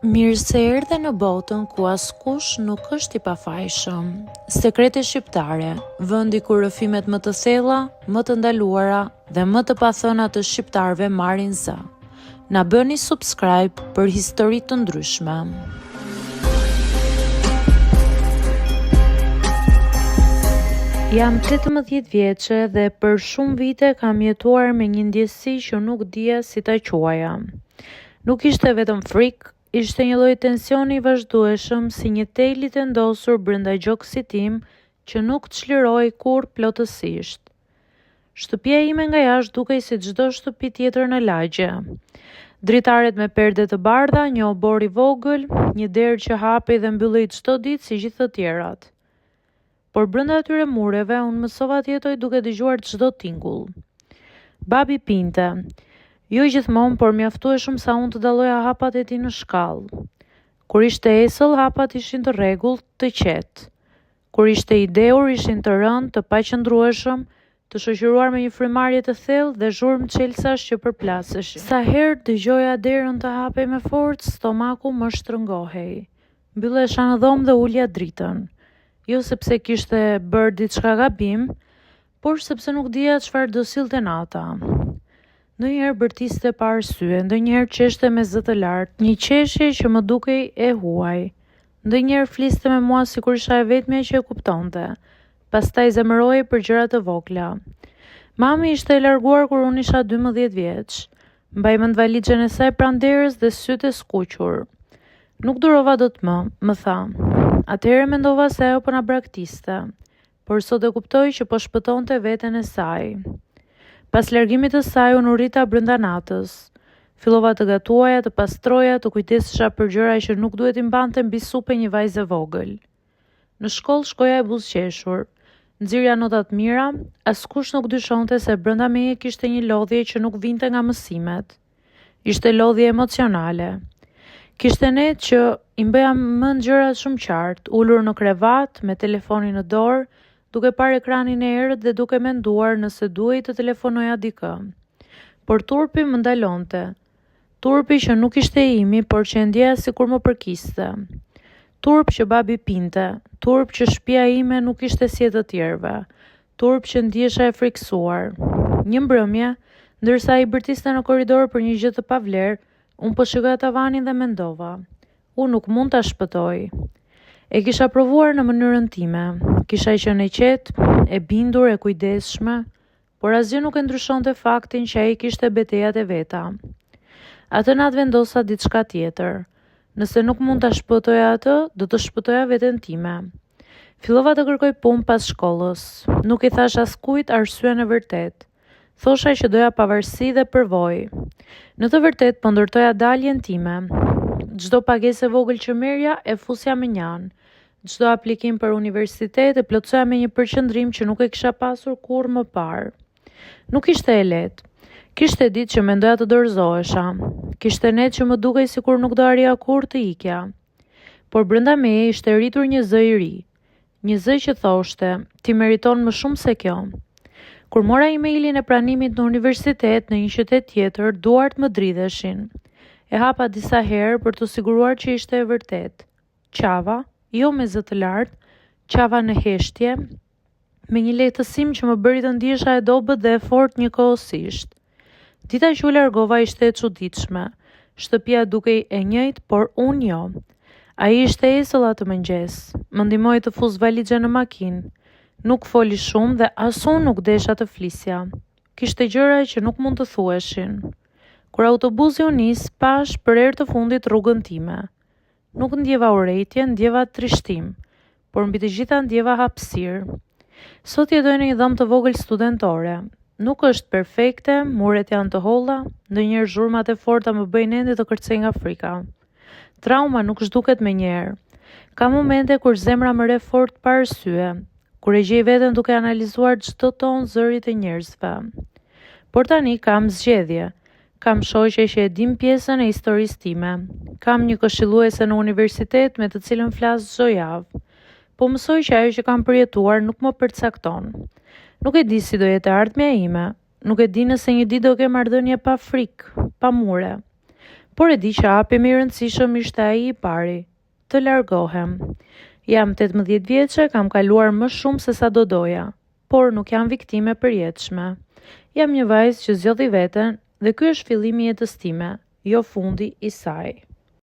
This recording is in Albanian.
Mirë se erdhe në botën ku askush nuk është i pafajshëm. Sekrete shqiptare, vendi ku rrëfimet më të thella, më të ndaluara dhe më të pathëna të shqiptarëve marrin zë. Na bëni subscribe për histori të ndryshme. Jam 18 vjeçe dhe për shumë vite kam jetuar me një ndjesi që nuk dija si ta quaja. Nuk ishte vetëm frikë, ishte një lloj tensioni i vazhdueshëm si një tel i tendosur brenda gjoksit tim që nuk çlirohej kurrë plotësisht. Shtëpia ime nga jashtë dukej si çdo shtëpi tjetër në lagje. Dritaret me perde të bardha, një oborr i vogël, një derë që hapej dhe mbyllej çdo ditë si gjithë të tjerat. Por brenda atyre mureve, unë mësova të jetoj duke dëgjuar çdo tingull. Babi pinte. Jo gjithmonë, por mjaftueshëm sa unë të dalloja hapat e tij në shkallë. Kur ishte esëll, hapat ishin të rregullt, të qetë. Kur ishte i dehur, ishin të rëndë, të paqëndrueshëm, të shoqëruar me një frymëmarrje të thellë dhe zhurmë çelësash që përplaseshin. Sa herë dëgjoja derën të hapej me forcë, stomaku më shtrëngohej. Mbyllesha në dhomë dhe ulja dritën. Jo sepse kishte bërë diçka gabim, por sepse nuk dija çfarë do sillte nata. Ndonjëherë bërtiste pa arsye, ndonjëherë qeshte me zë të lartë, një qeshje që më dukej e huaj. Ndonjëherë fliste me mua sikur isha e vetmja që e kuptonte. Pastaj zemërohej për gjëra të vogla. Mami ishte e larguar kur unë isha 12 vjeç. Mbaj mend valixhen e saj pranë derës dhe sytë e skuqur. Nuk durova dot më, më tha. Atëherë mendova se ajo po na braktiste, por sot e kuptoj që po shpëtonte veten e saj. Pas largimit të saj, unë u rrita brenda natës. Fillova të gatuaja, të pastroja, të kujdesesha për gjëra që nuk duhet t'i mbante mbi supe një vajzë e vogël. Në shkollë shkoja e buzëqeshur. Nxirrja nota të mira, askush nuk dyshonte se brenda meje kishte një lodhje që nuk vinte nga mësimet. Ishte lodhje emocionale. Kishte netë që i mbaja mend gjërat shumë qartë, ulur në krevat, me telefonin në dorë, duke parë ekranin e errët dhe duke menduar nëse duhej të telefonoja dikë. Por turpi më ndalonte. Turpi që nuk ishte imi, por që e ndjeja sikur më përkiste. Turp që babi pinte, turp që shtëpia ime nuk ishte si e të tjerëve, turp që ndihesha e frikësuar. Një mbrëmje, ndërsa ai bërtiste në korridor për një gjë të pavlerë, unë po shikoja tavanin dhe mendova, unë nuk mund ta shpëtoj. E kisha provuar në mënyrën time, kisha qenë e qetë, e bindur, e kujdesshme, Por asgjë nuk e ndryshonte faktin që ai kishte betejat e veta. Atë natë vendosa diçka tjetër. Nëse nuk mund ta shpëtoja atë, do të shpëtoja veten time. Fillova të kërkoj punë pas shkollës. Nuk i thashë askujt arsyen e vërtetë. Thosha që doja pavarësi dhe përvojë. Në të vërtetë po ndërtoja daljen time. Çdo pagesë e vogël që merrja e fusja mënjanë. Çdo aplikim për universitet e plotësoja me një përqendrim që nuk e kisha pasur kurrë më parë. Nuk ishte e lehtë. Kishte ditë që mendoja të dorëzohesha. Kishte netë që më dukej sikur nuk do arrija kurrë të ikja. Por brenda meje ishte rritur një zë i ri. Një zë që thoshte, ti meriton më shumë se kjo. Kur mora emailin e pranimit në universitet në një qytet tjetër, duart më dridheshin. E hapa disa herë për t'u siguruar që ishte e vërtetë. Qava, jo me zë të lartë, qava në heshtje, me një lehtësim që më bëri të ndihesha e dobët dhe e fortë njëkohësisht. Dita që u largova ishte e çuditshme. Shtëpia dukej e njëjtë, por unë jo. Ai ishte esëll atë mëngjes. Më ndihmoi të fus valixhen në makinë. Nuk foli shumë dhe as unë nuk desha të flisja. Kishte gjëra që nuk mund të thuheshin. Kur autobusi u nis, pashë për herë të fundit rrugën time. Nuk ndjeva urrejtje, ndjeva trishtim, por mbi të gjitha ndjeva hapësirë. Sot jetoj në një dhomë të vogël studentore. Nuk është perfekte, muret janë të holla, ndonjëherë zhurmat e forta më bëjnë ende të kërcej nga frika. Trauma nuk zhduket menjëherë. Ka momente kur zemra më rreh fort pa arsye, kur e gjej veten duke analizuar çdo ton zëri të njerëzve. Por tani kam zgjedhje. Kam shoqe që e dinë pjesën e historisë time. Kam një këshilluese në universitet me të cilën flas çdo javë. Po mësoj që ajo që kam përjetuar nuk më përcakton. Nuk e di si do jetë e ardhmja ime. Nuk e di nëse një ditë do kem marrëdhënie pa frikë, pa mure. Por e di që hapi më i rëndësishëm ishte ai i pari, të largohem. Jam 18 vjeçe, kam kaluar më shumë se sa do doja, por nuk jam viktimë e përjetshme. Jam një vajzë që zgjodhi veten dhe ky është fillimi i jetës time, jo fundi i saj.